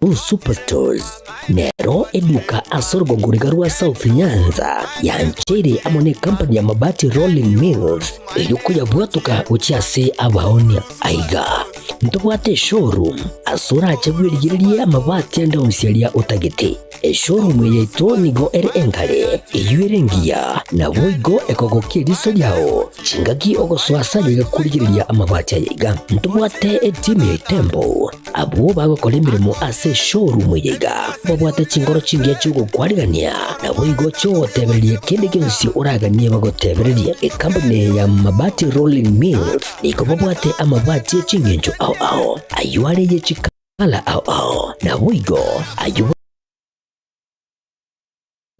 Uhuru Superstores nero eduka ase orogongo riga rwa South Nyanza yancheire amo ne company ya Mabati Rolling Mills eyio koyabwatoka gochia ase abaonia. Aiga ntobwate eshowroom ase orache bwerigererie amabati ande onsi aria otagete. Eshowroom eye yaito nigo ere enkare, eyio ere engiya, naboigo ekogokia eriso riao chingaki ogosoa ase aye iga korigereria amabati aya iga. Ntobwate etimu ya Itembo Abwo bagokora emeremo ase eshowroom eye iga babwate chinkoro chingiya chi'ogokwarigania, naboigo chi'ogotebereria kende gionsi oraganie bagotebererie. Ekampuni eye ya Mabati Rolling Mills nigo babwate amabati e chingencho ao ao, ayio are ye chikala ao ao, naboigo ayio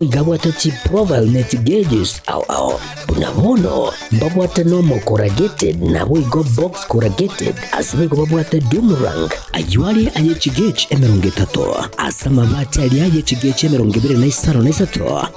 Nigo abwate chiprofile ne chigeges ao ao. Buna bono mbabwate normal corrugated naboigo box corrugated ase boigo babwate doom rank. Ayio are aye chigauge 30, ase amabati aria aye chigauge 23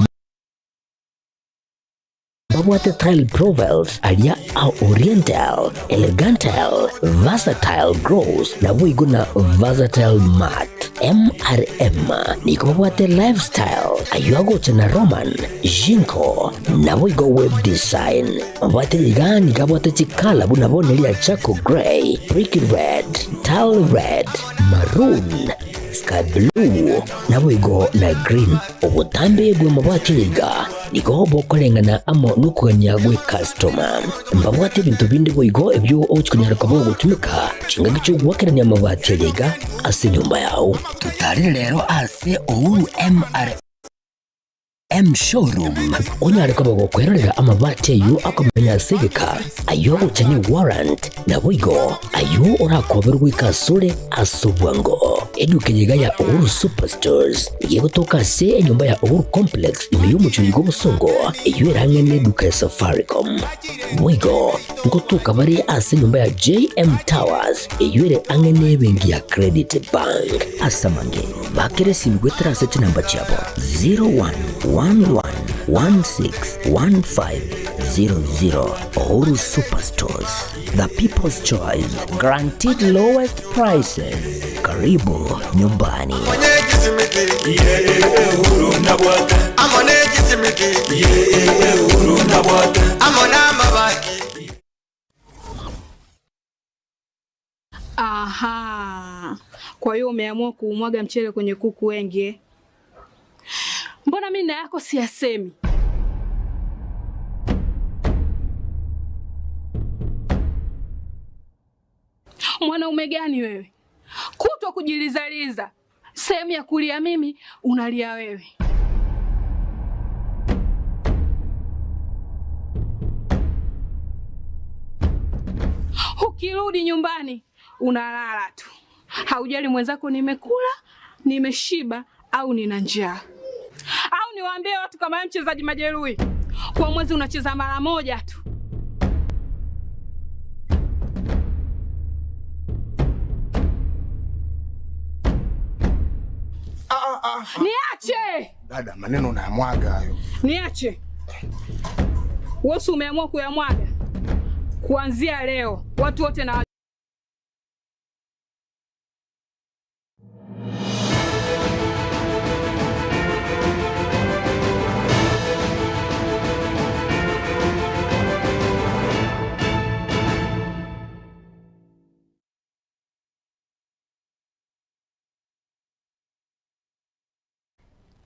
Babwate tile profiles aria a Oriental, Elegantal, Versatile Gloss naboigo na Versatile Matte. MRM nigo babwate Lifestyle ayio agocha na Roman, Jinko naboigo Web Design. Mabwate iga nigo abwate chikala buna bono eria Charcoal Grey, Brick Red, Tile Red, Maroon, Sky Blue naboigo na Green. Obotambe bw'amabati iga nigo bokoreng'ana amo nokogania gw'ekastoma. Mbabwate ebinto binde boigo ebio ogochia konyara koba ogotumeka chingaki chi'ogoakerania amabati aya iga ase enyomba yao. Totarere rero ase Uhuru MRM Showroom onyare koba gokwerorera amabati ayio akomenya ase egeka, ayio agocha ne warrant, Naboigo ayio orakoberwe goika asore ase obwango. Eduka eye iga ya Uhuru Superstores nigo egotoka ase enyomba ya Uhuru Complex ime y'omochie oiga obosongo, eyio ere ang'e neduka ya Safaricom. Boigo ngotoka bare ase enyomba ya JM Towers eyio ere ang'e nebenki ya Credit Bank. Ase amange, bakera esimi goetera ase chinamba chiabo 0111161500. Uhuru Superstores, the people's choice, guaranteed lowest prices. Karibu nyumbani. Aha. Kwa hiyo umeamua kuumwaga mchele kwenye kuku wengi eh? Mbona mimi na yako siyasemi? Mwanaume gani wewe? Kutwa kujilizaliza, sehemu ya kulia mimi unalia wewe. Ukirudi nyumbani unalala tu, haujali mwenzako nimekula, nimeshiba au nina njaa. Au niwaambie watu kama wewe mchezaji majeruhi, kwa mwezi unacheza mara moja tu. Ah, ah, ah. Niache! Dada, maneno unayamwaga hayo. Niache. Wewe umeamua kuyamwaga. Kuanzia leo watu wote na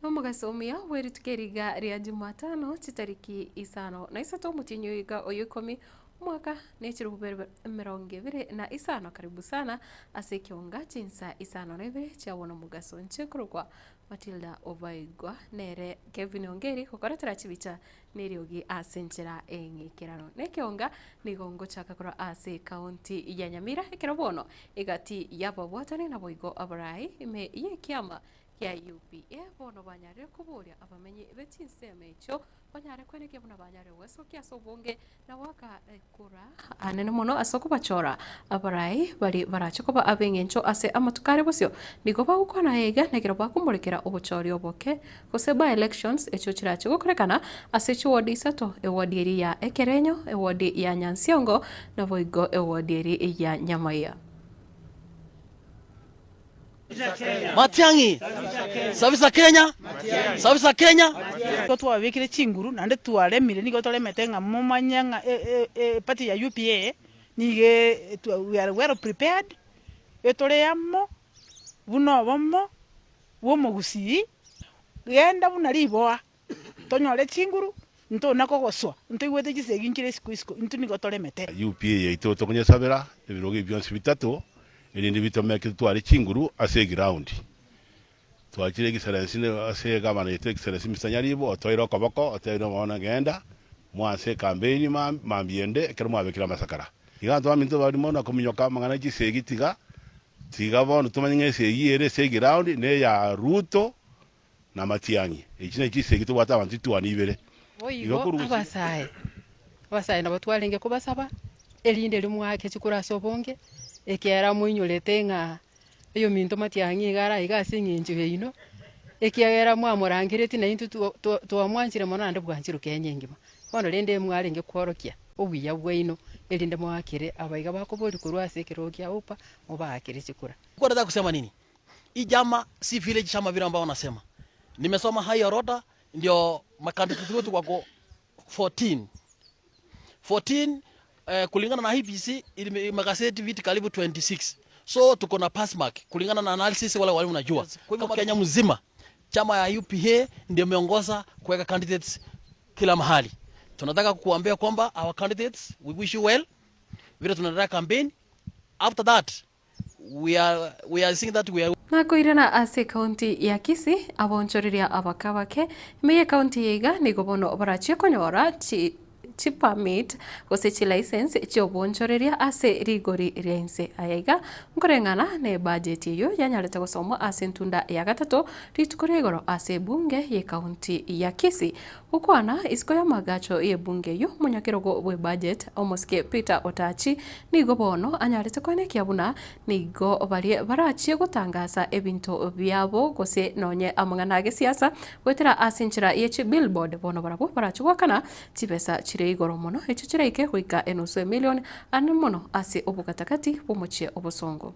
Nomogaso omuya bw'erituko eriga ria Jumatano chitariki isano na isato omotienyi oiga oyo ikomi omwaka ne chilifu bere emerongo ebere na isano. Karibu sana ase ekionga chinsa isano na ibere chia bono omogaso inche nkorokwa Matilda Obaigwa nere Kevin Ongeri gokoretera chibicha neriogi ase enchera eng'ikeranu. Nekeonga nigo ngochaka korwa ase ekaunti ya Nyamira ekero bono egati y'ababwatani naboigo abarai ime y'ekiama kia UPA bono banyarire koboria abamenyi be chinsemo echio banyare kwenekia buna banyarire gwesokia ase obonge na goaka ekura anene mono ase okobachora abarai baria barache koba ab'eng'encho ase amatuko are bosio. Nigo bagokwana iga nekero bakomorekera obochori oboke gose by elections echio chirache gokorekana ase chiwodi isato, ewodi eria ya Ekerenyo, ewodi ya Nyansiongo naboigo ewodi eria ya Nyamaiya. Matiang'i! Sabisa Kenya! Sabisa Kenya! Nigo twababekire chinguru naende twaremire, nigo toremete ng'a momanye ng'a eparty ya UPA nigo we are well prepared, etore amo buna obomo bw'omogusii, genda buna riboa tonyore chinguru, ntona kogoswa, ntoigwete chisegi nchire isiko isiko, intwe nigo toremete. UPA yaito tokonyesabera ebirogo ebi bionsi bitato, erinde bitomeke totware chinguru ase eground. Twachire Excellency ase egavana yaito Excellency Mister Nyaribo otoire okoboko otebire bono genda mwanse ecampaign mambia ende ekero mwabekire amasakara. Iga abanto baminto bari mono kominyoka amang'ana ya chisegi tiga tiga bono tomanye ng'a esegi ere ase eground neya Ruto na Matiang'i. Echi nachi chisegi tobwate abanto chituani ibere. Igo Boigo korwa gose. abasae, abasae nabo twarenge kobasaba, erinde rimwake chikura ase obonge, ekiagera moinyorete ng'a oyominto Matiang'i iga are aiga ase eng'encho yaino, ekiagera mwamorangeretie na intwe twamwanchire mono naende bwanchirwe Kenya engima. Bono rende mwarenge kworokia obuya bwaino, erinde moakere abaiga bakoboria korwa ase ekerogo kia Opa, mobaakere chikura. Nataka kusema nini? Hii chama si village chama vile ambao wanasema. Nimesoma high orodha ndio makandidati wetu wako 14. 14 kulingana na IEBC magazeti viti karibu 26. So tuko na pass mark kulingana na analysis wale walimu najua. Kwa hivyo Kenya mzima chama ya UPA ndio imeongoza kuweka candidates kila mahali. Tunataka kukuambia kwamba our candidates, we wish you well. Vile tunaendelea campaign. After that we are seeing that we are Nakoirana ase ekaunti ya Kisii abonchoreria abaka bake ime ye ekaunti yaiga nigo bono barachie konyora chi chipermit gose chilicense chiobonchoreria ase rigori ria inse ayaiga nkoreng'ana na ebudget eyo yanyarete gosomwa ase entunda ya gatato rituko ria igoro ase ebunge ye ekaunti ya Kisii gokwana isiko ya magacho ye ebunge eyo omonyakerogo bwe budget omosike Peter Otachi nigo bono anyarete koenekia buna nigo barie barachie gotangasa ebinto biabo gose nonye amang'ana a gesiasa goetera ase enchera ye chibillboard bono barabwo barachie goakana chibesa chire igoro mono echio chiraike goika enusu emilion ane mono ase obogatakati bw'omochie obosongo.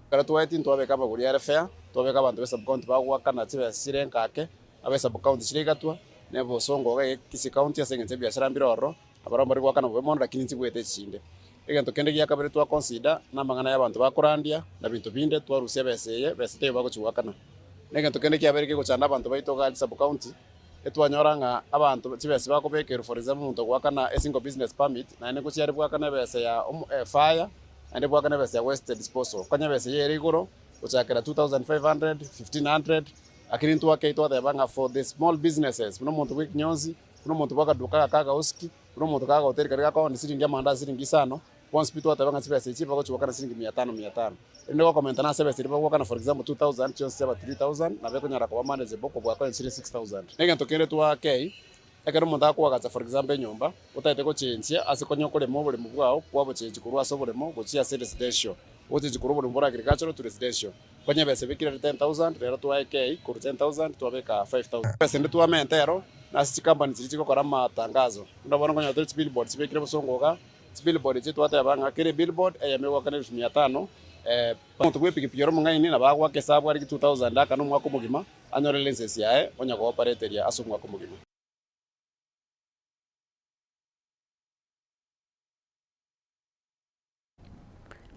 Ekero twaeti ntwabeka amagori are fair, twabeka abanto ba esub-county bagoakana chibesa chire enkake, aba esub-county chire igatwa, na ebosongo iga Kisii county ase eng'encho ebiasara mbire ororo, abarabwo mbari goakana bobe mono lakini nchibwete echinde. Egento kende gia kabere twa consider, na amang'ana ya abanto bakorandia, na binto binde, twarusia ebesa eye, besa teiyo bagochi goakana. Na egento kende kiabeire kegochanda abanto baito iga aria sub-county, etwanyora ng'a abanto chibesa bakobekerwa for example omonto ogoakana a single business permit, naende ngochia are bwakana ebesa ya fire, naende bwakana ebesa ya waste disposal. Konya ebesa eyio ere igoro, gochakera 2500, 1500, lakini ntwakei twateba ng'a for the small businesses, buna omonto bwa ekinyonsi, buna omonto bwa akaduka aka kagaosiki, buna omonto kagahoteli karia gakooni siringi amandasi siringi isano, bonsi pi twateba ng'a chibesa echi bagochi goakana siringi mia tano mia tano. Erinde gokomenta ase ebesa eria bagoakana for example 2000 chionsi chiaba 3000, nabo ekonyara koba manageable kobua konya chire 6000. Na egento kende twakei, ekero omonto akoagacha for example enyomba, otagete gochenchia ase konya okorema oboremo bwao, kwabochenchi korwa ase oboremo gochia ase residential. Gochenchi korwa oboremo bwa agricultural to residential. Konya ebesa ebekire ere 10000, rero twaekei korwa 10000 twabeka 5000. Ebesa ende twamenta ero, nase chicompany chiria chigokora amatangazo. Buna bono nkonya tore chibillboard chibekire bosongo iga, chibillboard echi twateba ng'a kera ebillboard eyemo egoakana elfu mia tano, omonto bwa epikipiki ore omong'aini nabo agoaka esabu arike 2000 akane omwaka omogima, anyore license yaye onya goopareteria ase omwaka omogima.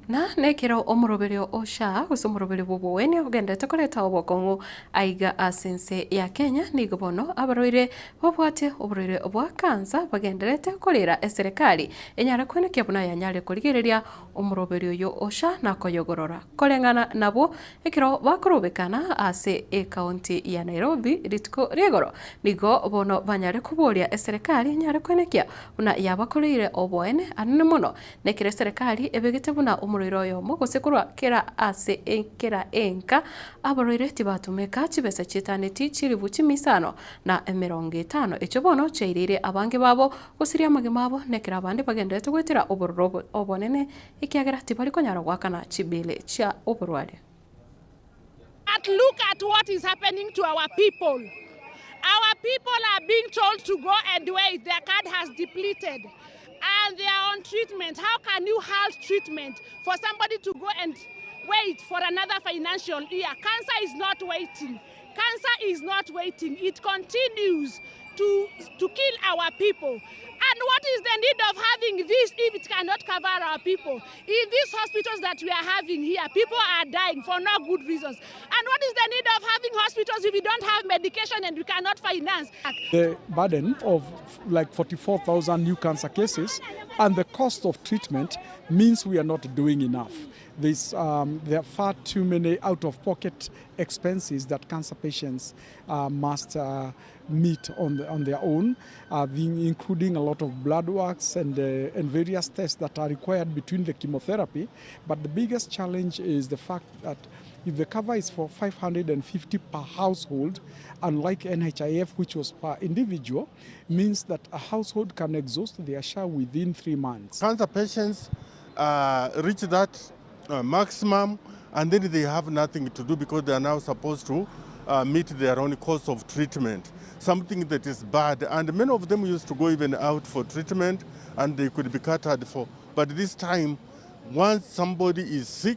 Na nekero omoroberio o SHA gose omoroberio bw'oboweni ogenderete koreta obokong'u aiga ase ense ya Kenya nigo bono abarwaire babwate oborwaire bwa kansa bagenderete korera eserekari enyare kwenekia buna yanyare korigereria omoroberio oyo o SHA na koyogorora koreng'ana nabo ekero bakorobekana ase ekaunti ya Nairobi rituko ria igoro nigo bono banyare koboria eserekari enyare kwenekia buna yabakoreire oboene anene mono Nekero eserekari ebegete buna omorwaire oyomo gose korwa kera ase kera enka, abarwaire tibatumeka chibesa chietaneti chilifu chimia isano na emerongo etano, echio bono chiaireire abange babo gosiria amagima abo, nekero abande bagenderete goetera obororo obonene ekiagera tibari konyara goakana chibili chia oborwaria. But look at what is happening to our people. Our people are being told to go and wait. Their card has depleted and they are on treatment. How can you halt treatment for somebody to go and wait for another financial year. Cancer is not waiting. Cancer is not waiting. It continues to, to kill our people. And what is the need of having this if it cannot cover our people? In these hospitals that we are having here, people are dying for no good reasons. And what is the need of having hospitals if we don't have medication and we cannot finance? The burden of like 44,000 new cancer cases and the cost of treatment means we are not doing enough. There's, there are far too many out-of-pocket expenses that cancer patients must meet on their own, including a lot of blood works and various tests that are required between the chemotherapy. But the biggest challenge is the fact that if the cover is for 550 per household, unlike NHIF, which was per individual, means that a household can exhaust their share within 3 months. Cancer patients reach that maximum, and then they have nothing to do because they are now supposed to meet their own cost of treatment, something that is bad. And many of them used to go even out for treatment and they could be catered for. But this time, once somebody is sick,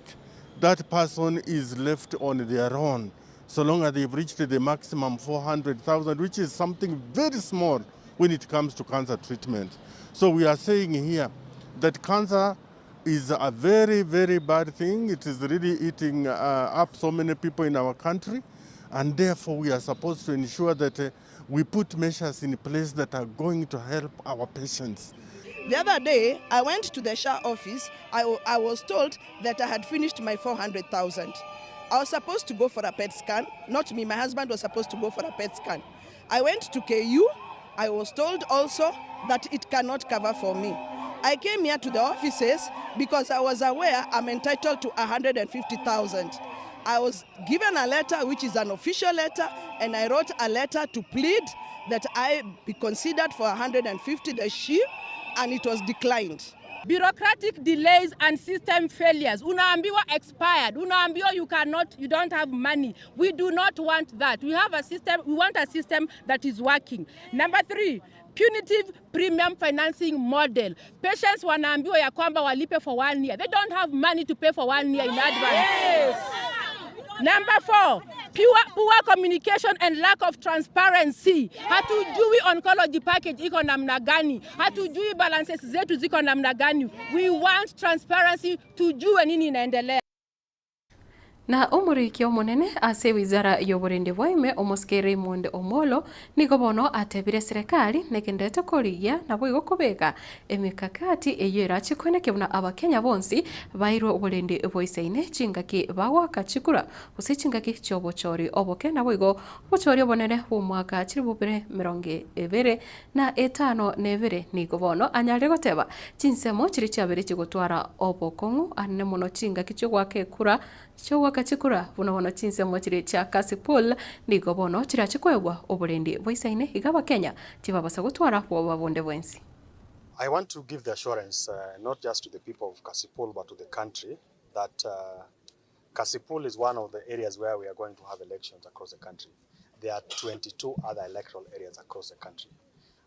that person is left on their own, so long as they've reached the maximum 400,000, which is something very small when it comes to cancer treatment. So we are saying here that cancer is a very, very bad thing. It is really eating up so many people in our country. And therefore, we are supposed to ensure that we put measures in place that are going to help our patients. The other day, I went to the SHA office. I was told that I had finished my 400,000. I was supposed to go for a PET scan. Not me, my husband was supposed to go for a PET scan. I went to KU. I was told also that it cannot cover for me. I came here to the offices because I was aware I'm entitled to 150,000. I was given a letter, which is an official letter, and I wrote a letter to plead that I be considered for 150, the SHIF, and it was declined. Bureaucratic delays and system failures. Unaambiwa expired. Unaambiwa you cannot, you don't have money. We do not want that. We have a system, we want a system that is working. Number 3, punitive premium financing model. Patients wanaambiwa ya kwamba walipe for 1 year. They don't have money to pay for 1 year in advance. Yes. Number 4, poor communication and lack of transparency. Hatujui oncology package iko namna gani. Hatujui balances zetu ziko namna gani. We want transparency, tujue nini inaendelea. Na omorikio omonene ase wizara y'oborindi bwaime omosike Raymond Omolo nigo bono atebire serikali negendete korigia nabo igo kobeka emikakati eyo erache kweneke buna abakenya bonsi bairwe oborindi bwaisaine chingaki bagwaka chikura gose chingaki chiobochori oboke nabo igo obochori obonene bw'omwaka chiribubere 2052 nigo bono anyare goteba chinsemo chiri chiabere chigotwara obokong'u anene mono chingaki chiogwaka ekura chiogwaka chikura buno bono chinsemo chiri chia Kasipul nigo bono chirachikwegwa oborendi bwaisaine iga abakenya tibabasa gotwara bwoba bonde bwensi. I want to give the assurance not just to the people of Kasipul but to the country that Kasipul is one of the areas where we are going to have elections across the country. There are 22 other electoral areas across the country,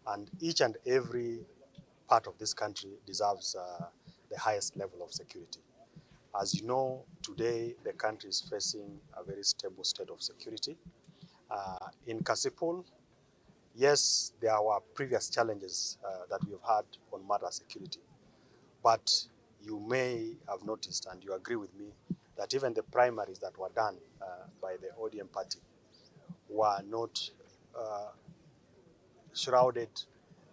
and each and every part of this country deserves the highest level of security. As you know, today the country is facing a very stable state of security. In Kasipul, yes, there were previous challenges that we have had on matter security, but you may have noticed, and you agree with me, that even the primaries that were done by the ODM party were not shrouded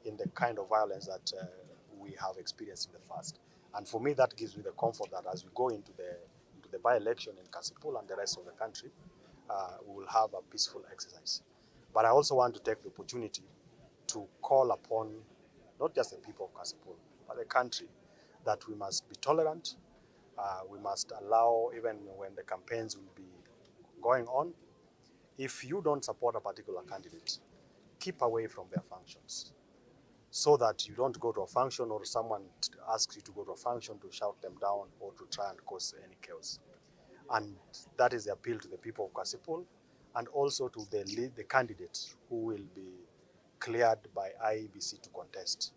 in the kind of violence that we have experienced in the past. And for me, that gives me the comfort that as we go into the by-election in Kasipul and the rest of the country, we will have a peaceful exercise. But I also want to take the opportunity to call upon not just the people of Kasipul, but the country, that we must be tolerant. We must allow, even when the campaigns will be going on, if you don't support a particular candidate, keep away from their functions, so that you don't go to a function or someone asks you to go to a function to shout them down or to try and cause any chaos. And that is the appeal to the people of Kasipul and also to the candidates who will be cleared by IEBC to contest.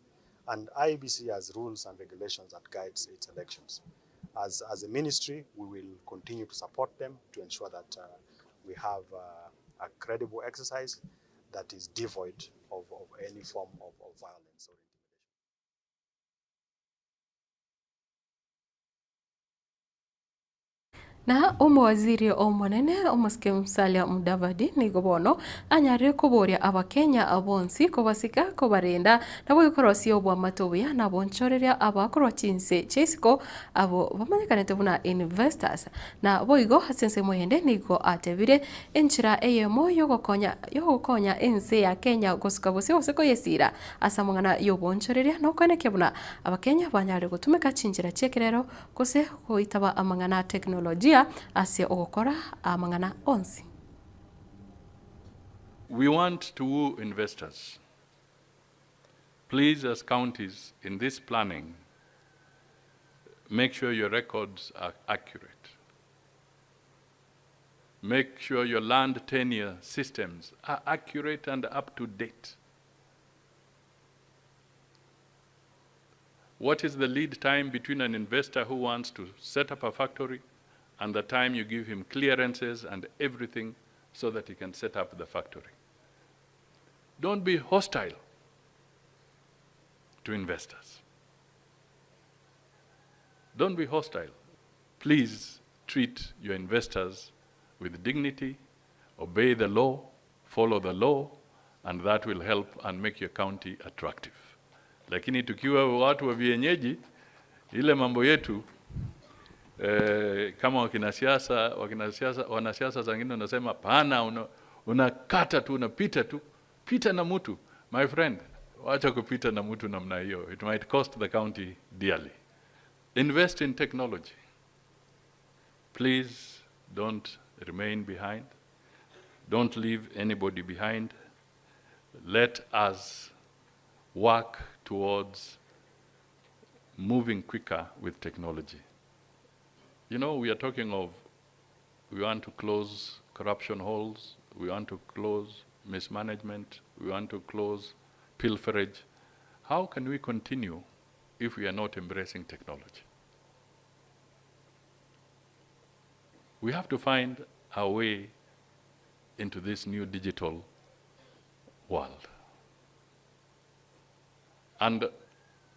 And IEBC has rules and regulations that guides its elections. As, as a ministry, we will continue to support them to ensure that uh, we have uh, a credible exercise that is devoid of, of any form of, of violence. Or Na omowaziri omonene omosike Musalia Mudavadi nigo bono anyarire koboria abakenya bonsi kobasika, kobarenda naboigo korosia oboamate obuya na bonchoreria abakorwa chinse chia isiko abwo bamanyekanete buna investors. Na boigo ase ensemo eyende nigo atebire enchera eyemo yogokonya yogokonya ense ya Kenya gosuka bosio gose koyesira ase amang'ana y'obonchoreria nokoenekia buna abakenya banyare gotumeka chinchera chi'ekerero gose goitaba amang'ana a teknolojia ase ogokora amang'ana onsi. We want to woo investors. Please as counties in this planning make sure your records are accurate. Make sure your land tenure systems are accurate and up to date. What is the lead time between an investor who wants to set up a factory and the time you give him clearances and everything so that he can set up the factory? Don't be hostile to investors. Don't be hostile. Please treat your investors with dignity, obey the law, follow the law, and that will help and make your county attractive. Lakini tukiwa watu wa vienyeji, ile mambo yetu eh, kama wakina siasa wakina siasa wanasiasa zingine wanasema pana, unakata tu unapita tu pita na mtu. My friend, wacha kupita na mtu namna hiyo, it might cost the county dearly. Invest in technology. Please don't remain behind. Don't leave anybody behind. Let us work towards moving quicker with technology. You know, we are talking of we want to close corruption holes, we want to close mismanagement, we want to close pilferage. How can we continue if we are not embracing technology? We have to find our way into this new digital world. And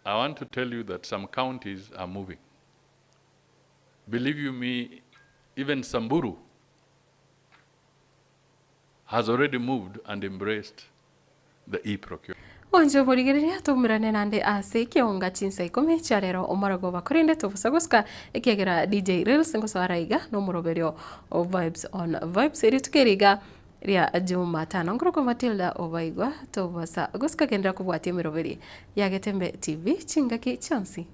I want to tell you that some counties are moving. Believe you me, even Samburu has already moved and embraced the e-procurement. Onche oborigereria toumerane nande ase ekeonga chinsa ikomi chia rero omorogoba korende tobosa gosuka ekiagera DJ Reels ngosoa ara iga nomoroberio o Vibes on Vibes rituko eri iga ria Jumatano nkorokwa Matilda Obaigwa tobosa gosuka genderera kobwatia emeroberi ya Getembe TV chingaki chionsi.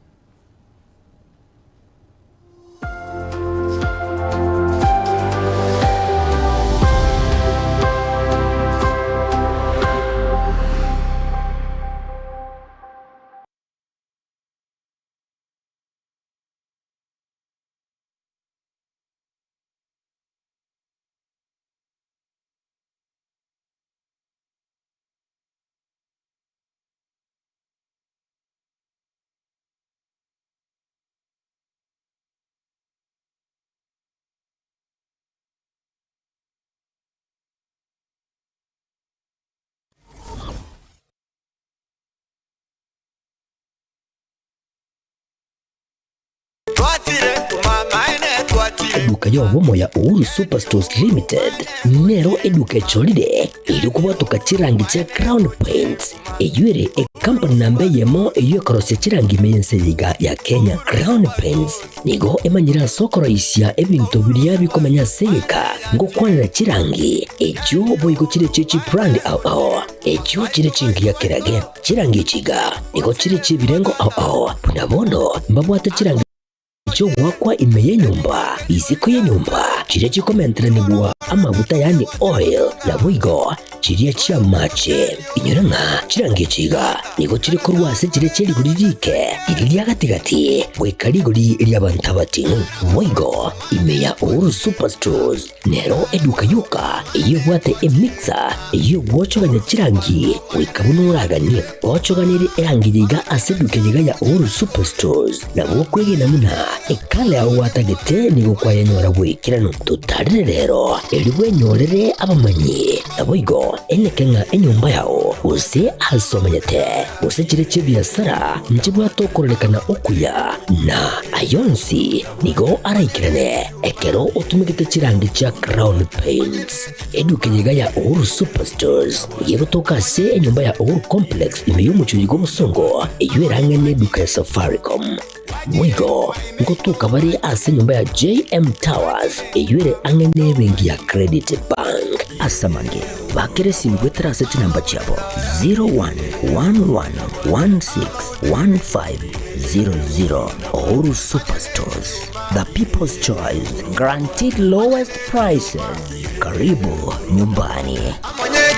Eduka y'obomo ya Uhuru Superstores Limited nero eduka echorire eri kobwatoka chirangi chia Crown Paints eyio ere ekampani namba eyemo eyio ekorosia chirangi ime y'ense eye iga ya Kenya. Crown Paints nigo emanyire ase okoroisia ebinto biria bikomenya ase egeka ngokwanera chirangi echio boigo chire chie chibrand ao ao echio chire chingiya kerage. Chirangi echi iga nigo chire chi'ebirengo ao ao buna bono mbabwate chirangi chi'ogoakwa ime y'enyomba, isiko y'enyomba, chiria chikomenteranigwa amaguta yaani oil, naboigo chiria chi'amache. Inyora ng'a chirangi echi iga nigo chire korwa ase chiria chie rigori riike, riria ria gati-gati, goika rigori ri'abanto abating'u. Boigo ime ya Uhuru Superstores Nero eduka yoka eyio ebwate emixer eyio egwochogania chirangi goika buna oraganie. Ochoganirie erangi yiga ase eduka yiga ya Uhuru Superstores nabo okwegena buna Ekala yao gwatagete nigo kwayenyora bw'ekeranu. Totarire rero, erio bwenyorere abamanyi. Naboigo eneke ng'a enyomba yao, gose aase omenyete, gose chire chi'ebiasara, nchibwate okororekana okuya, na ayonsi nigo araikerane ekero otumegete chirangi chia Crown Paints. Eduka eye iga ya Uhuru Superstores nigo egotoka ase enyomba ya Uhuru Complex ime y'omochie oyo bw'obosongo, eyio erang'ane eduka ya Safaricom. Boigo ngotoka bare ase enyomba ya JM Towers eyio ere ang'e n'ebenki ya Credit Bank. Ase amange, bakera esimi goetera ase chinamba chiabo 0111161500. Uhuru Superstores, the people's choice, guaranteed lowest prices. Karibu nyumbani. Amo ne